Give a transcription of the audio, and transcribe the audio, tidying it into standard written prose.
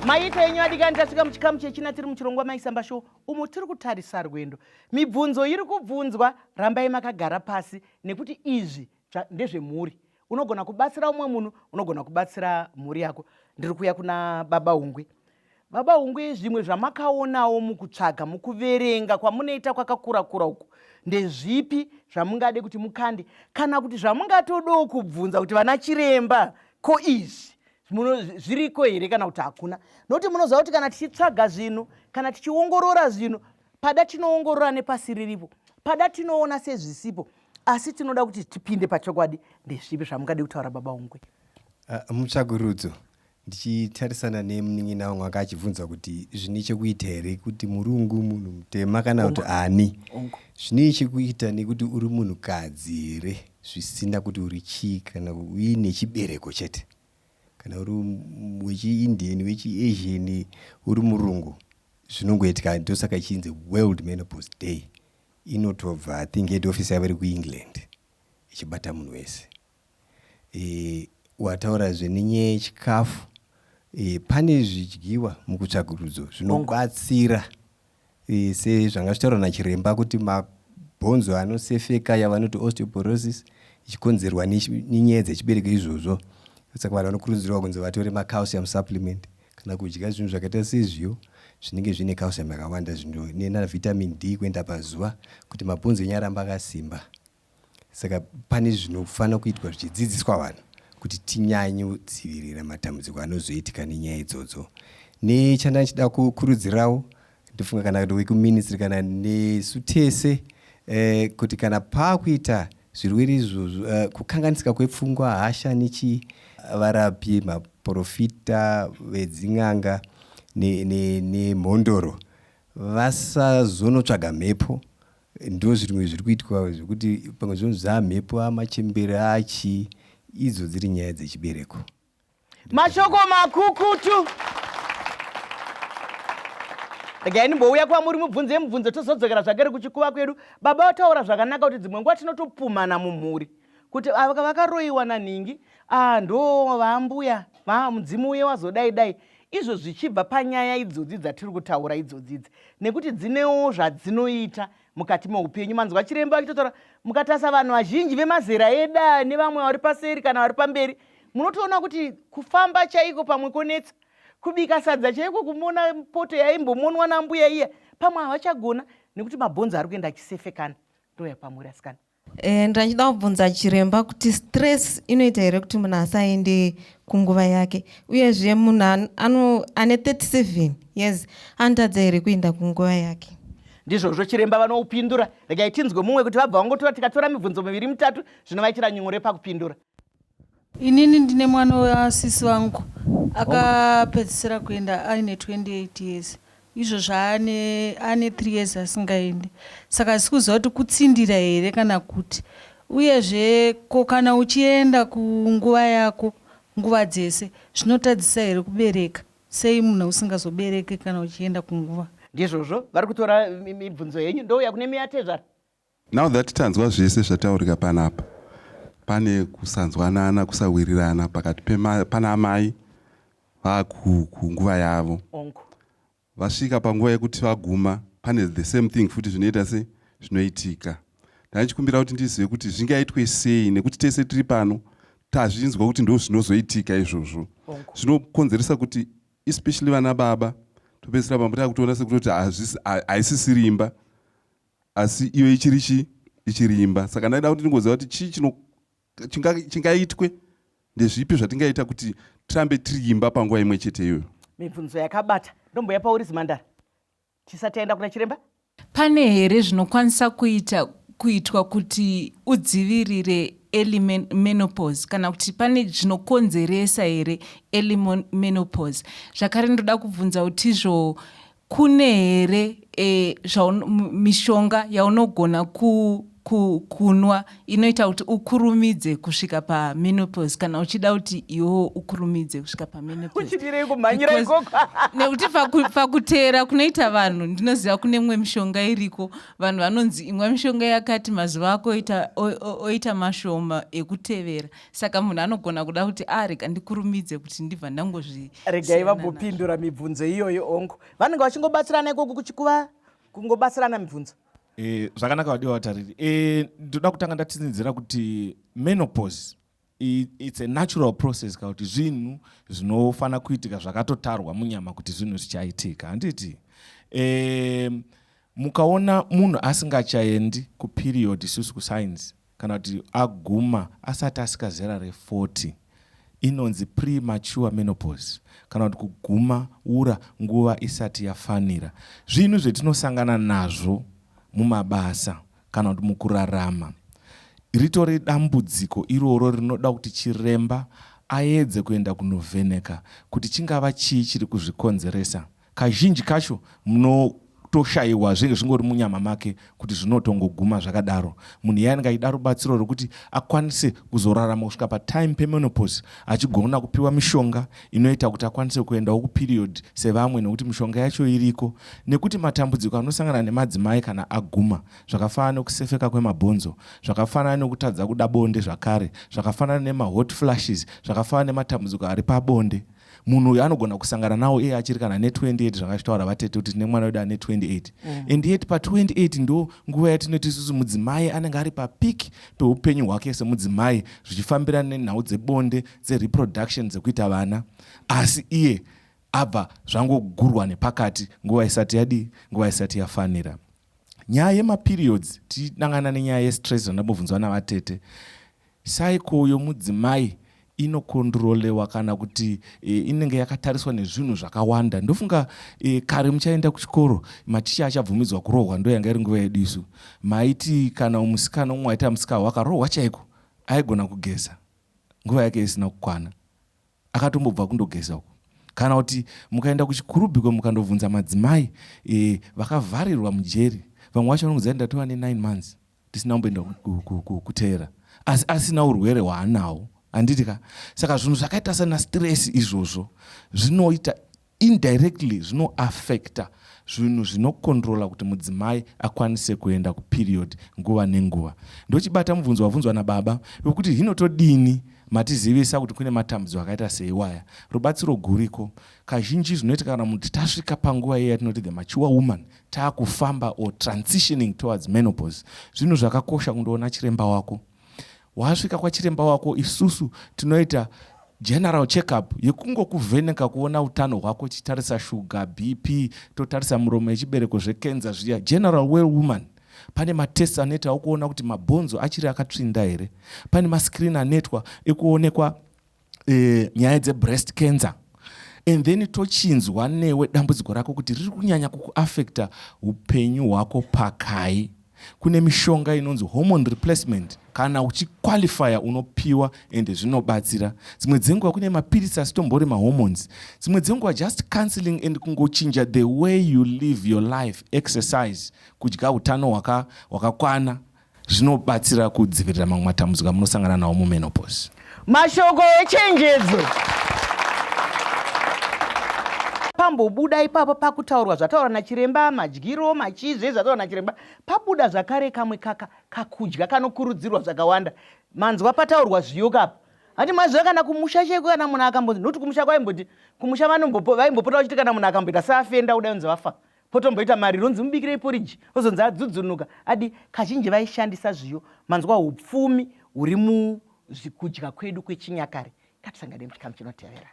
Maita enyu adikani, tasvika muchikamu chechina tiri muchirongwa Maisamba Show, umo tiri kutarisa rwendo. Mibvunzo iri kubvunzwa, rambai makagara pasi nekuti izvi ndezvemhuri. Unogona kubatsira umwe munhu, unogona kubatsira mhuri yako. Ndiri kuuya kuna Baba Hungwe. Baba Hungwe, zvimwe zvamakaonawo mukutsvaga, mukuverenga kwamunoita kwakakura kura uku, ndezvipi zvamungade kuti mukande kana kuti zvamungatodawo kubvunza kuti vana chiremba, ko izvi zviriko here kana kuti hakuna? Nokuti munoziva kuti kana tichitsvaga zvinhu, kana tichiongorora zvinhu, pada tinoongorora nepasiriripo, pada tinoona sezvisipo, asi tinoda kuti tipinde pachokwadi. Ndezvipi zvamungade kutaura, Baba Hungwe? Mutsvakurudzo ndichitarisana nemunin'ina wangu anga achibvunza kuti zvine chekuita here kuti murungu, munhu mutema kana kuti ani. Zvine chekuita nekuti uri munhukadzi here, zvisina kuti uri chii kana uine chibereko chete. Kana uri wechiIndian, wechiAsian, uri murungu, zvinongoitika. Ndosaka ichinzi World Menopause Day. Inotobva, I think head office yavo iri kuEngland, ichibata munhu wese. Wataurazve nenyaya yechikafu. Pane zvidyiwa mukutsvagurudzo zvinobatsira, sezvanga zvitaurwa nachiremba kuti mabhonzo anosefeka, yavanoti osteoporosis, ichikonzerwa nenyaya dzechibereko izvozvo. Saka vanhu vanokurudzirwa kunzi vatore macalcium supplement kana kudya zvinhu zvakaita sezviyo zvinenge zvine calcium yakawanda, nena vitamin D, kuenda pazuva kuti mabhonzo enyu aramba akasimba. Saka pane zvinofanira kuitwa zvichidzidziswa vanhu kuti tinyanyodzivirira matambudziko anozoitika nenyaya idzodzo. Nechandanga ndichida kukurudzirawo, ndofunga kana kuti wekuministry kana nesu tese, kuti kana paakuita zvirwere izvozvo, kukanganisika kwepfungwa, hasha nechii, varapi, maprofita, vedzin'anga nemhondoro vasazonotsvaga mhepo. Ndo zvimwe zviri kuitwa zvekuti pamwe zvinonzi zvamhepo, amachembere achi, idzo dziri nyaya dzechibereko. Mashoko makukutu. Regai ndimbouya kwamuri mubvunze mubvunzo, tozodzokera zvakare kuchikuva kwedu. Baba vataura zvakanaka kuti dzimwe nguva tinotopumana mumhuri kuti ava vakaroyiwa nanhingi, ah, ndo vaambuya mudzimu uye wazodai dai, izvo zvichibva panyaya idzodzi dzatiri kutaura idzodzidzi, nekuti dzinewo zvadzinoita mukati meupenyu. Manzwa chiremba vachitotaura, mukatarisa vanhu vazhinji vemazera eda nevamwe vari paseri kana vari pamberi, munotoona kuti kufamba chaiko pamwe konetsa, kubika sadza chaiko, kumona poto yaimbomonwa nambuya iya, pamwe havachagona nekuti mabhonzo ari kuenda achisefekana. Ndoya pamuri, asikana. Ndachida kubvunza chiremba kuti stress inoita here kuti munhu asaende kunguva yake? Uyezve munhu ane 37 years anotadza here kuenda kunguva yake? Ndizvozvo, chiremba vanoupindura. Regai tinzwe mumwe kuti vabva vangotora, tikatora mibvunzo miviri mitatu zvinovaitira nyore pakupindura. Inini ndine mwana wasisi vangu akapedzisira kuenda aine 28 years. Izvozvo ane 3 years asingaendi, saka hasi kuziva kuti kutsindira here kana kuti. Uyezve, ko kana uchienda kunguva yako nguva dzese, zvinotadzisa here kubereka? Sei munhu usingazobereki kana uchienda kunguva? Ndizvozvo, vari kutora mibvunzo yenyu. Ndouya kune miyatezvara. Now that tanzwa zvese zvataurika panapa, pane kusanzwanana, kusawirirana pakati pana amai vakunguva yavo. Vasvika panguva yekuti vaguma, pane the same thing futi zvinoita se zvinoitika. Ndanichikumbira kuti ndizive kuti zvingaitwe sei, nekuti tese tiri pano tazvinzwa kuti ndo zvinozoitika izvozvo, zvinokonzeresa kuti especially vana baba topedzisira pamwe takutoona sekutoti haisisiri imba, asi iyo ichiri chi ichiri imba. Saka ndaida kuti ndingoziva kuti chii chingaitwe, ndezvipi zvatingaita kuti tirambe tiri imba panguva imwe chete iyoyo. Mibvunzo yakabata. Ndomboya pauri, Zimandara, tisati taenda kuna chiremba. Pane here zvinokwanisa kuitwa kuti udzivirire early menopause, kana kuti pane zvinokonzeresa here early menopause? Zvakare ndoda kubvunza kuti izvo kune here mishonga yaunogona ku Kunwa inoita kuti ukurumidze kusvika pamenopause kana uchida kuti iwewo ukurumidze kusvika pamenoposeUchidirei kumhanyira ikoko? Nekuti pakuteera kunoita vanhu, ndinoziva kune imwe mishonga iriko, vanhu vanonzi imwa mishonga yakati, mazuva ako oita mashoma ekutevera. Saka munhu anogona kuda kuti a ah, rega ndikurumidze kuti ndibva ndangozvi. Regai vambopindura mibvunzo iyoyo. Ongo vanenge vachingobatsirana ikoko kuchikuva kungobatsirana mibvunzo. E, zvakanaka vadiwa vatariri. E, ndoda kutanga ndatsinzidzira kuti menopause it's a natural process, kana kuti zvinhu zvinofanira kuitika zvakatotarwa munyama kuti zvinhu zvichaitika, handiti? E, mukaona munhu asingachaendi kuperiod, isusu kuscience, kana kuti aguma asati asika zera re40, inonzi premature menopause, kana kuti kuguma ura nguva isati yafanira. Zvinhu zvetinosangana nazvo mumabasa kana kuti mukurarama, ritori dambudziko iroro rinoda kuti chiremba aedze kuenda kunovheneka kuti chingava chii chiri kuzvikonzeresa. Kazhinji kacho munotoshayiwa zvinenge zvingori munyama make kuti zvinotongoguma zvakadaro. Munhu iye anenge achida rubatsiro rwekuti akwanise kuzorarama kusvika patime pemenopause achigona kupiwa mishonga inoita kuti akwanise kuendawo kuperiod sevamwe, nekuti mishonga yacho iriko. Nekuti matambudziko anosangana nemadzimai kana aguma, zvakafanana nekusefeka kwemabhonzo, zvakafanana nekutadza kuda bonde zvakare, zvakafanana nemahot flashes, zvakafanana nematambudziko ari pabonde, munhu uyu anogona kusangana nawo iye achiri kana ne28, zvakachitaura vatete kuti tine mwana wedu ane 28. And yet pa28 ndo nguva yatinoti isusu mudzimai anenge ari papeak peupenyu hwake semudzimai, zvichifambirana nenhau dzebonde, dzereproduction, dzekuita vana, asi iye abva zvangogurwa nepakati nguva isati yadii, nguva isati yafanira. Nyaya yemaperiods, tichinangana nenyaya yestress zvandambobvunzwa navatete, cycle yomudzimai inokondrolewa kana kuti inenge yakatariswa nezvinhu zvakawanda. Ndofunga kare muchaenda kuchikoro, maticha achabvumidzwa kurohwa, ndo yanga iri nguva yedu isu. Maiti kana musikana umwe waita musika wakarohwa chaiko, aigona kugeza nguva yake isina kukwana, akatombobva kundogeza uko. Kana kuti mukaenda kuchikurubhiko mukandobvunza madzimai vakavharirwa mujeri, vamwe vacho vanongoziva ndatova ne9 months tisina kumboenda kuteera, asi asina urwere hwaanawo, handiti ka? Saka zvinhu zvakaita sana stress izvozvo zvinoita indirectly, zvinoaffecta zvinhu zvinokontrola kuti mudzimai akwanise kuenda kuperiod nguva nenguva. Ndochibata mubvunzo wabvunzwa nababa wekuti hino todini, matizivisa kuti kune matambudziko akaita seiwaya. Rubatsiro guriko. Kazhinji zvinoitika kana munhu tasvika panguva iye yatinoti the mature woman, taakufamba or transitioning towards menopause, zvinhu zvakakosha kundoona chiremba wako. Wasvika kwachiremba wako, isusu tinoita general checkup yekungokuvheneka kuona utano hwako, tichitarisa shuga, BP, totarisa muromo yechibereko, zvekenza zviya, general well woman. Pane matests anoitawo kuona kuti mabhonzo achiri akatsvinda here. Pane mascreen anoitwa ekuonekwa nyaya dzebreast cancer, and then tochinzwa newe dambudziko rako kuti riri kunyanya kukuafecta upenyu hwako pakai. Kune mishonga inonzi hormone replacement, kana uchiqualifya unopiwa, ende zvinobatsira. Dzimwe dzenguva kune mapiritsi asitombori mahormones. Dzimwe dzenguva just counseling and kungochinja the way you live your life, exercise, kudya utano hwakakwana, zvinobatsira kudzivirira mamwe matambudziko amunosangana nawo mumenopause. Mashoko echenjedzo pambobuda ipapo pakutaurwa zvataurwa nachiremba, madyiro, machizve zvataurwa nachiremba, pabuda zvakare kamwe kaka kakudya kanokurudzirwa zvakawanda. Manzwa pataurwa zviyo kapa, hati maziva kana kumusha chaiko, kana munhu akambonzi, nokuti kumusha kwaimboti, kumusha vaimbopota vachiti kana munhu akamboita seafenda kudai, unzi vafa, potomboita mari ronzi mubikirei poriji, ozonzi adzudzunuka adi. Kazhinji vaishandisa zviyo. Manzwa upfumi huri muzvikudya kwedu kwechinyakare. Ngatisangane muchikamu chinotevera.